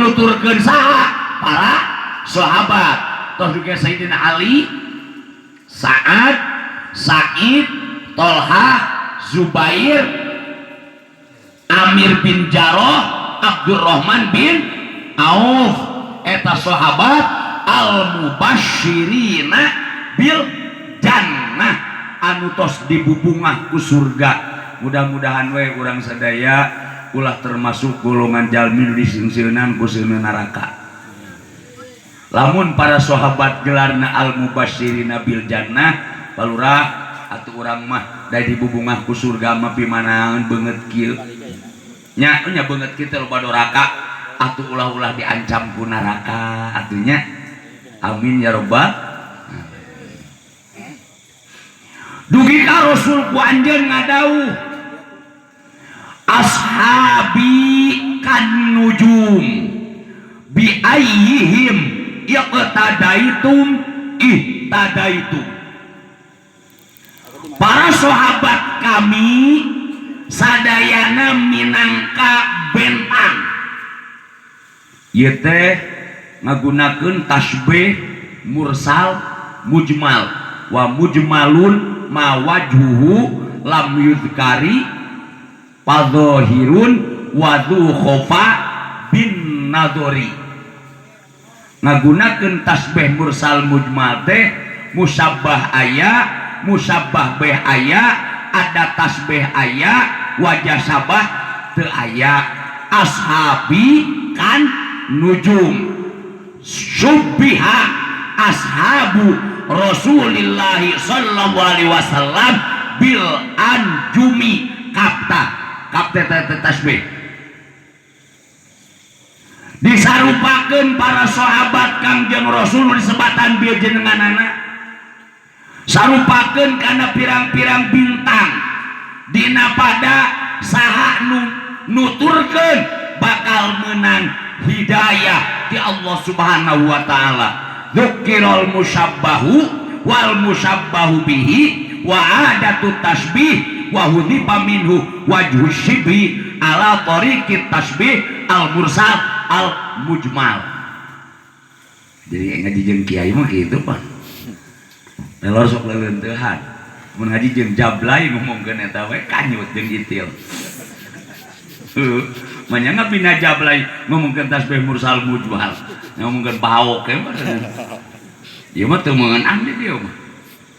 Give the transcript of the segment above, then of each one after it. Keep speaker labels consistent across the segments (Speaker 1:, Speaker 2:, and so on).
Speaker 1: nuturkeun saha? Para sahabat. Tos juga Sayyidina Ali, Sa'ad, Sa'id, Tolha, Zubair, Amir bin Jarrah, Abdurrahman bin Auf. Eta sahabat al-mubasyirina bil jannah anu tos dibubungah ku surga. Mudah-mudahan we urang sadaya ulah termasuk golongan jalmi nu diseungseunan ku seuneu neraka. Lamun para sahabat gelarna al-mubasyirina bil jannah, palurah atuh urang mah da dibubungah ku surga mah pimanaeun beungeut kieu nya, nya beungeut kieu teh loba doraka atuh, ulah-ulah diancam ku neraka atuh nya. Amin ya robbal. Dugi ka Rasul ku anjeun ngadawuh, ashabi kan nujum bi ayyihim iqtadaitum ihtadaitum. Para sahabat kami sadayana minangka bentang. Ieu teh ngagunakeun tasbih mursal mujmal, wa mujmalun ma wajhuhu lam yudkari fadhahirun wa dzu khafa bin nadhari. Ngagunakeun tasbih mursal mujmal teh musabbah aya, musabbah beh aya, ada tasbih aya, wajah sabah teu aya. Ashabi kan nujum, subbiha ashabu Rasulillahi sallallahu alaihi wasallam bil anjumi kapta kapta teh tasbih. Disarupakeun para sahabat Kangjeng Rasul disebatan bieu jenenganana, sarupakeun kana pirang-pirang bintang dina pada saha nu nuturkeun bakal menang hidayah di Allah Subhanahu wa taala. Dzukirul musabbahu wal musabbahu bihi wa adatu tasbih wa hudzifa minhu wajhu syibhi ala tariqit tasbih al mursal al mujmal. Jadi ngaji jeung kiai mah kitu, Pak. Lelor sok leuleuntehan. Mun ngaji jeung jablay ngomongkeun eta we kanyut jeung itil. Heuh, manyanga bina jablay ngomongkeun tasbih mursal mujmal, ngomongkeun paok we mah. Ieu mah teu meunang di dieu mah.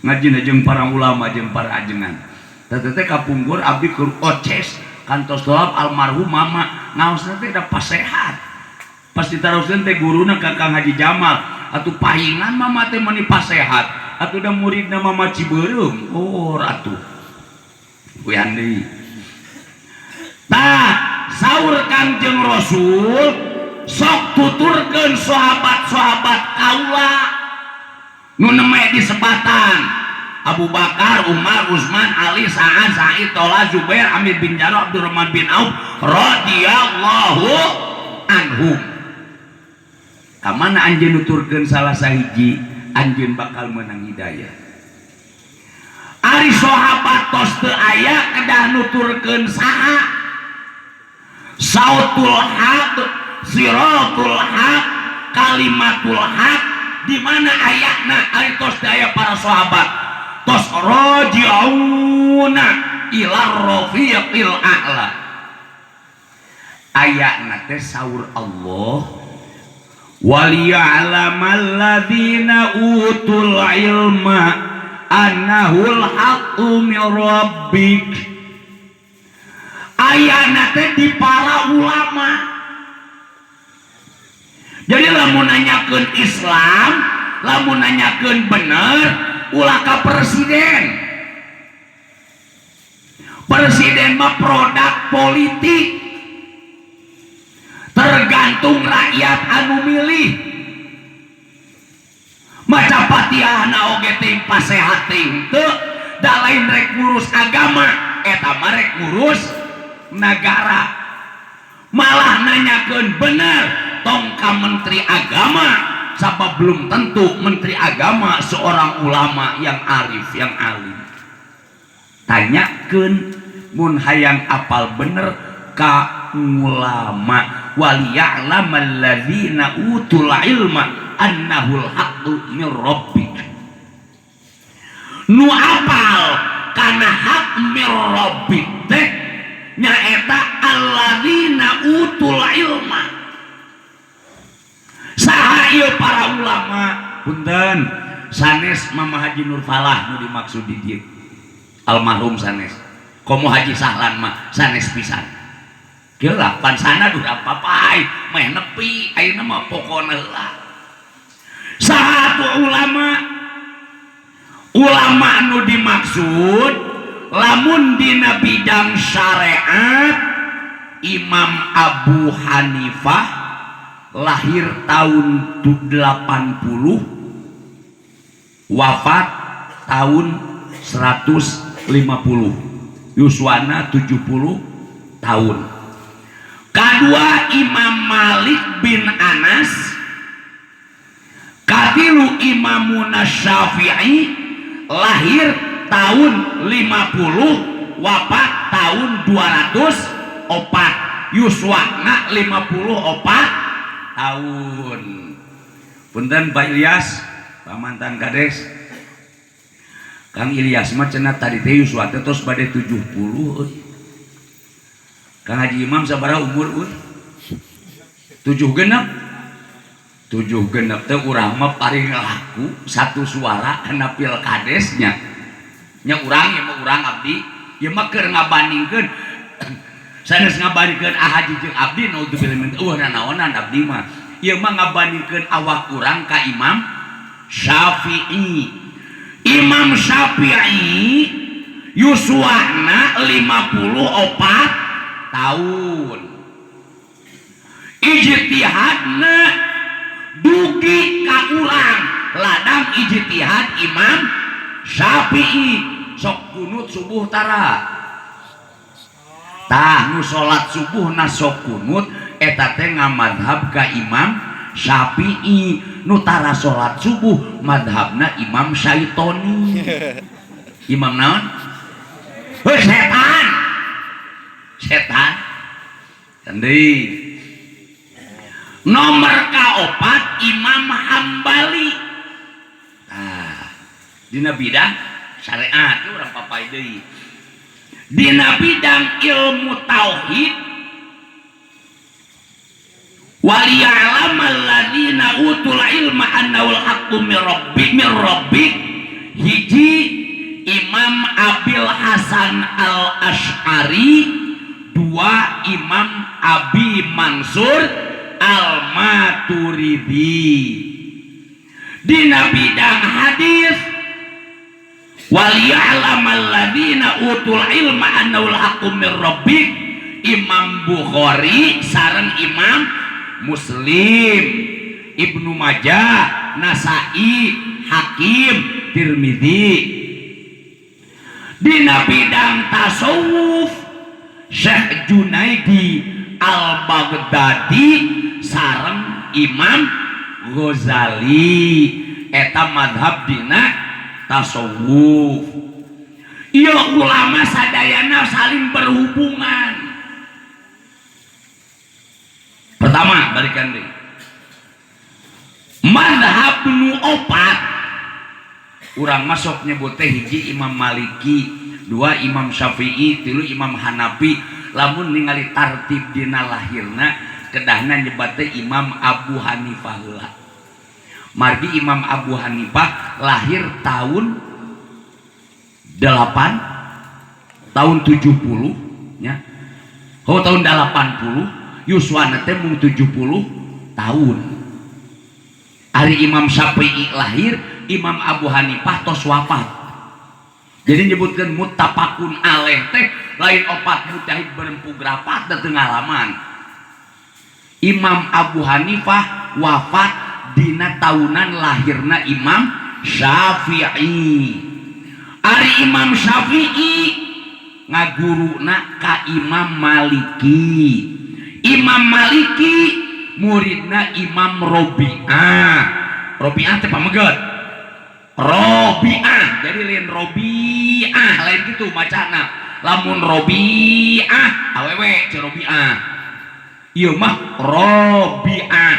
Speaker 1: Ngajina jeung para ulama jeung para ajengan. Teh teh kapungkur abdi keur oces kantos dolap almarhum mama ngaosna teh da pasehat. Pas ditaroskeun teh guruna ka Kang Haji Jamal, atuh pahingan mama teh meuni pasehat. Atuh da muridna mama Cibeureum. Oh, atuh. Uyan deui. Tah, saur Kangjeng Rasul sok tuturkeun sahabat-sahabat kaula nu neme di sebatan Abu Bakar, Umar, Utsman, Ali, Sa'ad, Sa'id, Tolha, Zubair, Amir bin Jarrah, Abdurrahman bin Auf radhiyallahu anhum. Kamana anjeun nuturkeun salah sahiji, anjeun bakal menang hidayah. Ari sahabat tos teu aya, kedah nuturkeun saha? Sautul haq, siratul haq, kalimatul haq di mana ayatna ari tos teu aya para sahabat, tos raji'una ila rafiqil a'la. Ayatna teh saur Allah, waliya'lamal ladzina utul ilma annahul haqqu min rabbik. Ayana teh di para ulama. Jadi lamun nanyakeun Islam, lamun nanyakeun bener, ulah ka presiden. Presiden mah produk politik, tergantung rakyat anu milih. Maca Fatihahna oge ting pasehat ting teu, da lain rek ngurus agama eta mah, rek ngurus negara. Malah nanyakeun bener tong ka menteri agama, sabab belum tentu menteri agama seorang ulama yang arif, yang alim. Tanyakeun mun hayang apal bener ka Para ulama waliya'lamal ladzina utul ilma annahul haqqu mir rabbik. Nu apal kana hak mir rabbik teh nyaeta alladzina utul ilma. Saha ieu para ulama? Punten, sanes Mama Haji Nur Falah nu dimaksud di dieu. Almarhum sanes. Komo Haji Sahlan mah sanes pisan. Kieu lah pansana urang papai meh nepi ayeuna mah pokona heula. Saha atuh ulama? Ulama nu dimaksud lamun dina bidang syariat Imam Abu Hanifah lahir tahun 80, wafat tahun 150, yuswana 70 tahun. Kedua Imam Malik bin Anas, katilu Imamuna Syafi'i lahir tahun 50, wafat tahun 204, yuswana 54 tahun. Punten Pak Ilyas, Pak mantan Kades. Kang Ilyas mah cenah tadi teh yuswa teh tos bade 70 euy. Kang Haji Imam sabaraha umur euy? 7 genep. 7 genep teh urang mah paling laku satu suara kana pilkadesnya. Nya urang ieu mah urang abdi, ieu mah keur ngabandingkeun sanes ngabandingkeun Haji jeung abdi, naudzubillah min eueuh nanaonan abdi mah. Ieu mah ngabandingkeun awak urang ka Imam Syafi'i. Imam Syafi'i yuswana 54 tahun. Ijtihadna dugi ka urang ladang ijtihad Imam Syafi'i. Sok kunut subuh tara. Tah nu salat subuh na sok kunut eta teh ngamadhab ka Imam Syafi'i. Nu tara salat subuh madhabna Imam Syaitoni. Imam naon? Heuh, setan. Setan. Deui. Nomor kaopat Imam Hambali. Tah, dina bidang syariat urang papai deui. Dina bidang ilmu tauhid waliya'lamal ladzina utul ilma annahul haqqu mir rabbi mir rabbik, hiji Imam Abil Hasan Al-Asy'ari, dua Imam Abi Mansur Al-Maturidi. Dina bidang hadis waliya'lamal ladzina utul ilma annahul haqqu mir rabbik, Imam Bukhari sareng Imam Muslim, Ibnu Majah, Nasai, Hakim, Tirmidzi. Dina bidang tasawuf Syekh Junaidi Al-Baghdadi sareng Imam Ghazali. Eta madhab dina tasawuf. Ieu ulama sadayana saling berhubungan. Pertama balikan deui. Madhab nu opat urang masuk nyebut teh hiji Imam Maliki, dua Imam Syafi'i, tilu Imam Hanafi. Lamun ningali tartib dina lahirna kedahna nyebat teh Imam Abu Hanifah heula. Margi Imam Abu Hanifah lahir tahun 8 tahun 70 nya. Oh tahun 80 yuswana teh mung 70 tahun. Ari Imam Syafi'i lahir, Imam Abu Hanifah tos wafat. Jadi nyebutkan muttafaqun alaih teh lain opat mujtahid berempug rapat teu ngalaman. Imam Abu Hanifah wafat dina tahunan lahirna Imam Syafi'i. Ari Imam Syafi'i ngaguruna ka Imam Maliki. Imam Maliki muridna Imam Robi'ah. Robi'ah teh pameget. Robi'ah jadi lain Robi'ah lain gitu macana. Lamun Robi'ah awewe ce Robi'ah. Ieu mah Rabi'ah.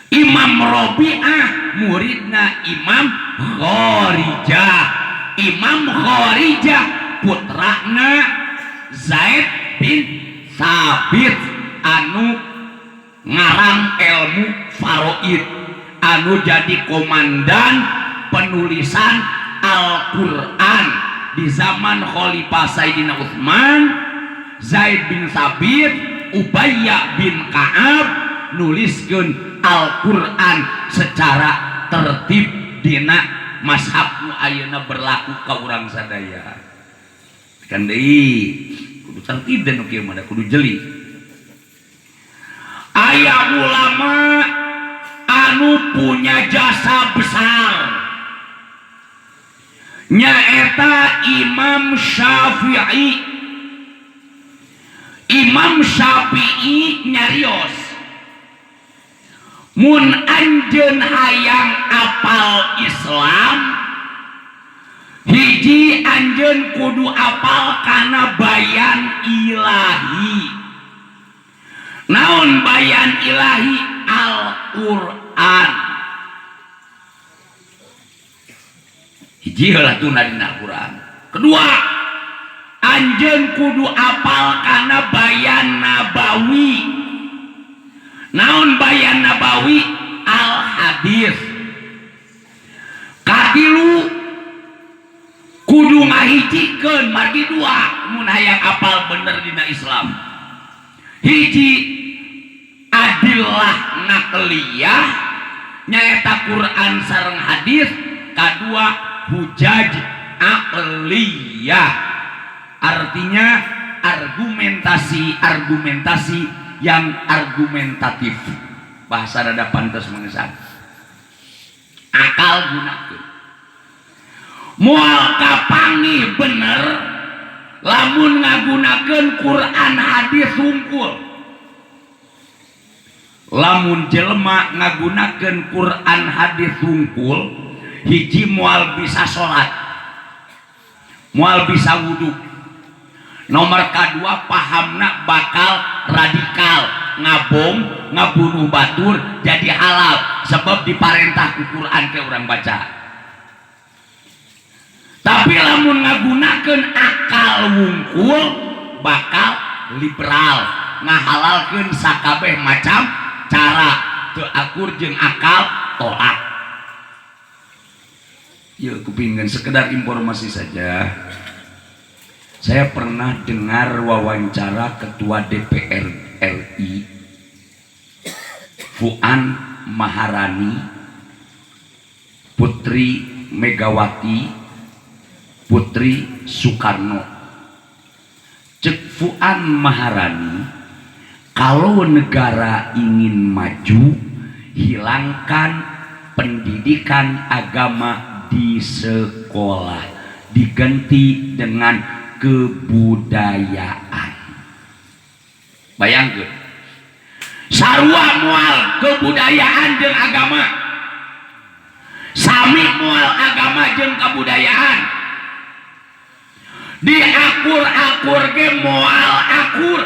Speaker 1: Imam Rabi'ah muridna Imam Kharijah. Imam Kharijah putrana Zaid bin Sabit anu ngarang ilmu faraid, anu jadi komandan penulisan Al-Quran di zaman Khalifah Sayyidina Utsman. Zaid bin Sabit, Ubayy bin Ka'ab nuliskeun Al-Quran secara tertib dina mazhab nu ayeuna berlaku ka urang sadaya. Kan deui kudu tertib dan nu kieu mah kudu jeli. Aya ulama anu punya jasa besar, nyaeta Imam Syafi'i. Imam Syafi'i nyarios, mun anjeun hayang apal Islam, hiji, anjeun kudu apal kana bayan ilahi. Naon bayan ilahi? Al-Qur'an. Hiji heula tuna dina Al-Qur'an. Kedua, anjeun kudu apal kana bayan nabawi. Naon bayan nabawi? Al hadis. Katilu, kudu ngahijikeun margi dua mun hayang apal bener dina Islam. Hiji, adillah naqliyah, nyaeta Quran sareng hadis. Kadua, hujaj aqliyah, artinya argumentasi-argumentasi yang argumentatif, bahasa rada pantas mengesan akal gunakeun. Moal kapanggih bener lamun ngagunakeun Quran hadis hungkul. Lamun jelema ngagunakeun Quran hadis hungkul, hiji, moal bisa salat, moal bisa wudu. Nomor kedua, pahamna bakal radikal, ngabom, ngabunuh batur jadi halal sebab diparentah ku Quran ke orang baca. Tapi lamun ngagunakeun akal wungkul, bakal liberal, ngahalalkeun sakabeh macam cara, teu akur jeung akal, tolak. Ya, kupingin sekedar informasi saja. Saya pernah dengar wawancara Ketua DPR RI Puan Maharani, Putri Megawati, Putri Soekarno. Cek Puan Maharani, kalau negara ingin maju, hilangkan pendidikan agama di sekolah, diganti dengan kebudayaan. Bayangkan, sarua moal kebudayaan jeung agama? Sami moal agama jeung kebudayaan? Diakur-akur ge moal akur.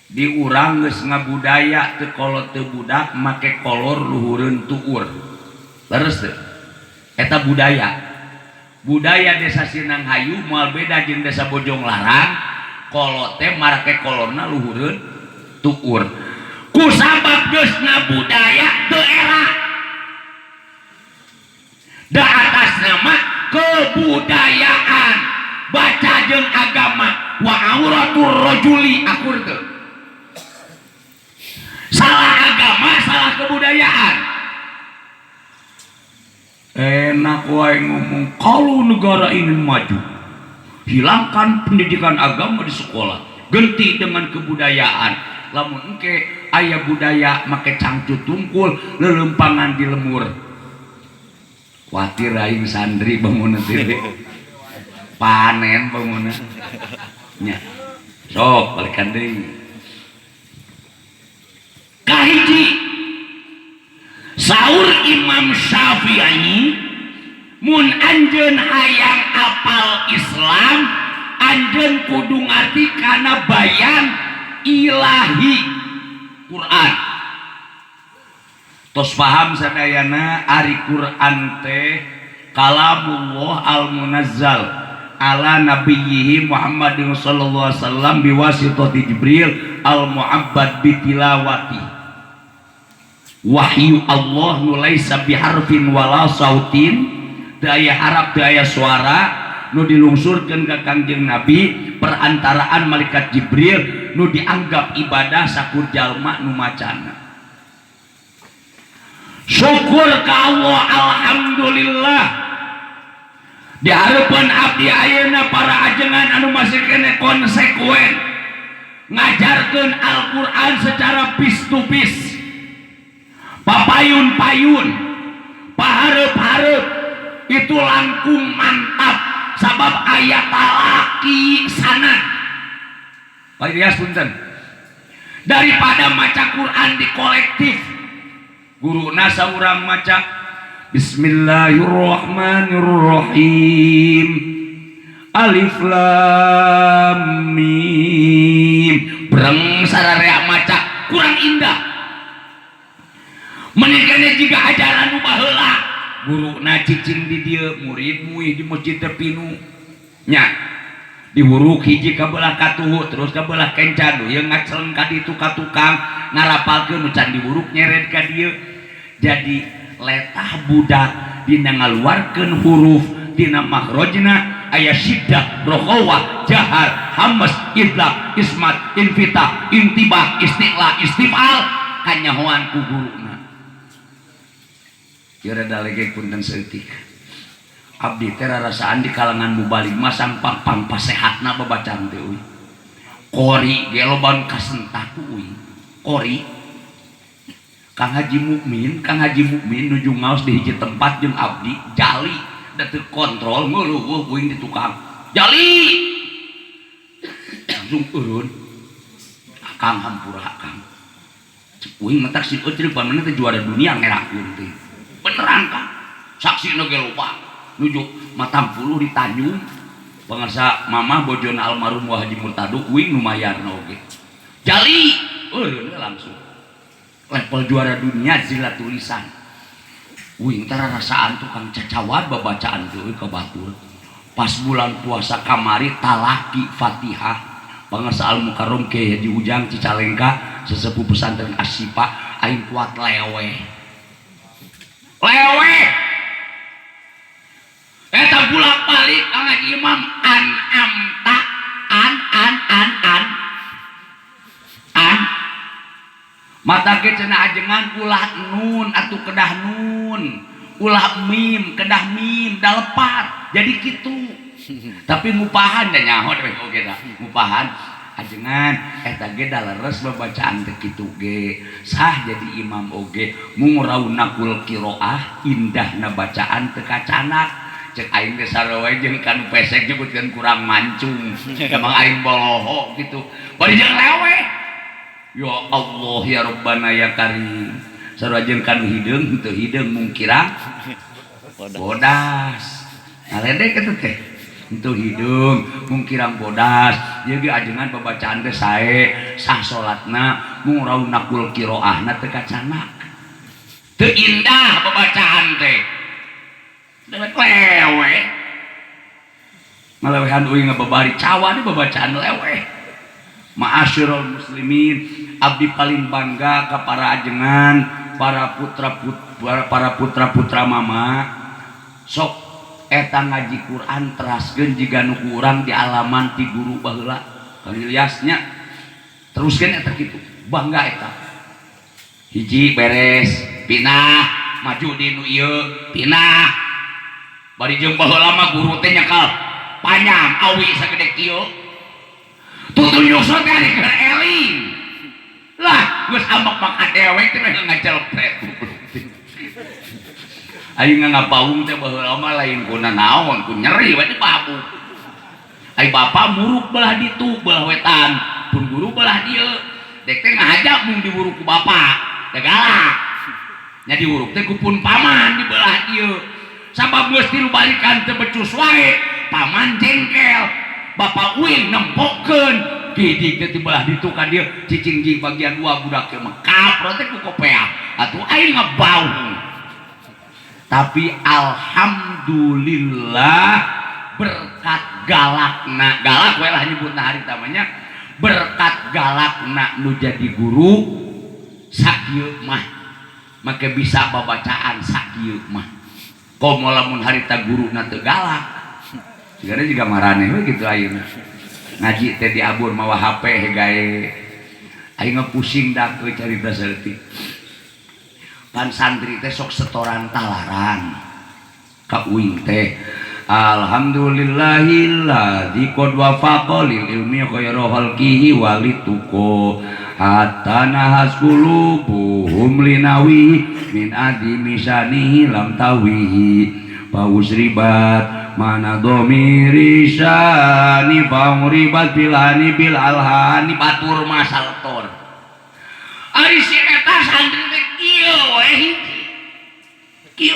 Speaker 1: Di urang geus ngabudaya teu kolot teu budak make kolor luhureun tuur. Leres teu eta budaya? Budaya Desa Sinanghayu moal beda jeung Desa Bojong Larang. Kolot teh marake kolorna luhureun tuur. Kusabab geus ngabudaya, teu era da atas nama kebudayaan. Baca jeung agama, wa auratur rajuli akur teu? Salah agama, salah kebudayaan. Enak wae ngomong, kalau negara ingin maju, hilangkan pendidikan agama di sekolah, ganti dengan kebudayaan. Lamun engke aya budaya make cangcut tungkul, lelempangan di lemur, kuatir aing santri bangun teh panen bangun nya. Sok balikan deui. Kahiji, saur Imam Syafi'i, mun anjeun hayang apal Islam, Anjeun kudu ngarti kana bayan ilahi Quran. Tos paham sadayana ari Quran teh kalamullah al-munazzal ala nabiyyihi Muhammadin sallallahu alaihi wasallam biwasitati Jibril al-mu'abbad bitilawati. Wahyu Allah nu laisa biharfin wala sautin, teu aya harap, teu aya suara, nu dilungsurkeun ka Kangjeng Nabi perantaraan malaikat Jibril, nu dianggap ibadah sakur jalma nu macana. Syukur ka Allah, alhamdulillah, di hareupeun abdi ayeuna para ajengan anu masih kene konsekuen ngajarkeun Al-Qur'an secara face to face, papayun-payun, pahareup-hareup, itu langkung mantap sabab aya talaqqi sanad. Pak Ilyas, punten, daripada maca Quran di kolektif, guruna saurang maca Bismillahirrahmanirrahim, Alif Lam Mim, breng sararea maca, kurang indah. Menikahnya jika ajaran nu baheula, guruna cicing di dieu, murid muih di masjid teh pinu nya, diwuruk hiji ka belah katuhu, terus ka belah kencan, nu ieu ngaceleng ka ditu ka tukang ngarapalkeun, nu can diwuruk nyeret ka dieu. Jadi letah budak dina ngaluarkeun huruf, dina makhrajna aya syiddah, rokhawah, jahar, hamas, idlaq, ismat, infitah, intibah, istiqla, istifal, kanyahoan ku guruna. Ieu rada lege, punten saeutik. Abdi teh rarasaan di kalangan mubalig mah sangpang pang pasehatna babacaan teh euy. Qori ge loba nu kasentak ku uing. Qori Kang Haji Mukmin, Kang Haji Mukmin nuju ngaos di hiji tempat jeung abdi, jali da teu kontrol, ngeuleuh uing di tukang. Jali langsung eureun. Akang, hampura, Akang. Cek uing matak si eueuh pan teh juara dunia ngerakeun teh. Beneran, Kang. Saksina ge loba. Nuju 40 di Tanjung. Pangarsa mamah bojona almarhum Wa Haji Murtado, uing nu mayarna oge. Jali eureun langsung. Level juara dunia zila tulisan. Uing tara rasaan tukang cacawat babacaan teh euy ka batur. Pas bulan puasa kamari talaqqi Fatihah. Pangarsa Al Mukarram Kiai Haji Ujang Cicalengka, sesepuh pesantren Asyifa, aing kuat leweh. Leweh. Eta bolak-balik Kang Haji Imam an amta an an an an an mata ge cenah ajengan ulah nun atuh kedah nun, ulah mim kedah mim, da lepat jadi kitu. Tapi ngupahan da nyaho deh oge da ngupahan ajengan eta ge da leres babacaan teh kitu ge sah jadi imam oge, mung raunakul qiraah, indahna bacaan teu kacanak. Cek aing teh sarua we jeung kanu pesek, nyebutkeun kurang mancung, emang aing boloho gitu bari jeung leweh. Ya Allah ya Rabbana ya Karim, sarua jeung kanu hideung, teu hideung mung kirang bodas, ngaledek eta teh, teu hideung mung kirang bodas. Ieu ge ajengan babacaan teh sae, sah salatna, mung raunakul qiraahna teu kacanak, teu indah babacaan teh, dewek leweh ngalewehan uing ngababari cawa di babacaan leweh. Ma'asyiral muslimin, abdi paling bangga ka para ajengan, para putra putra, para putra putra mama. Sok eta ngaji Quran teraskeun jiga nu ku urang di alaman ti guru baheula, Kang Ilyasnya, teruskeun eta kitu, bangga eta. Hiji beres, pindah maju di nu ieu, pindah. Bari jeung baheula mah guru teh nyekal panjang awi sagede kieu, tutunjuk teh ari keur eling lah, geus ambek maka dewek teh ngajelepret. Aing ngapaung teh baheula mah lain ku nanaon, ku nyeri we dipabu. Ai bapa muruk belah ditu, belah wetan, pun guru belah dieu, dek teh ngahajak mung diwuruk ku bapa teh galak nya, diwuruk teh ku pun paman di belah dieu, sabab geus tilu balikan teu becus wae, paman jengkel. Bapak uing nempokeun gidik teh ti belah ditu ka dieu, cicing di bagian dua. Budak teh mah kapro teh ku kopeah atuh, aing ngebaung. Tapi alhamdulillah, berkat galakna, galak we lah nyebutna harita mah nya, berkat galakna nu jadi guru sakieu mah, make bisa babacaan sakieu mah. Komo lamun harita guruna teu galak, sigana juga maraneh we gitu. Ayeuna ngaji teh diabur mawa HP hegae, aing mah pusing dah euy. Carita saeutik pan, santri teh sok setoran talaran ka uing teh. Alhamdulillahilladzi qad wafaqa lil ilmi khaira khalqihi walituqa hatta nahas qulubuhum linawi min adimi syanihi lam tawihi pausribat mana domiri syani fauribat bilani bil alhani. Batur masal tor, ari si eta santri teh kieu we hiji kieu,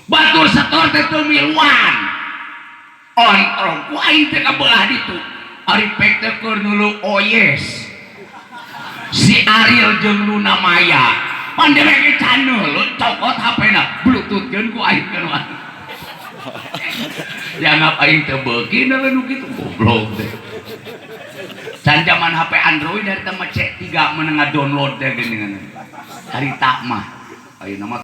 Speaker 1: batur setor teh teu miluan, ontrong ku aing teh ka belah ditu. Ari pek teh keur nulu oyes si Ariel jeung Luna Maya, pan dewek can neuleu, cokot HP-na, bluetoothkeun ku aing keun. Dianggap aing teu beuki nu kitu, goblok teh. Can zaman HP Android, dari mah C3 menengah download teh geuningan harita mah. Ayeuna mah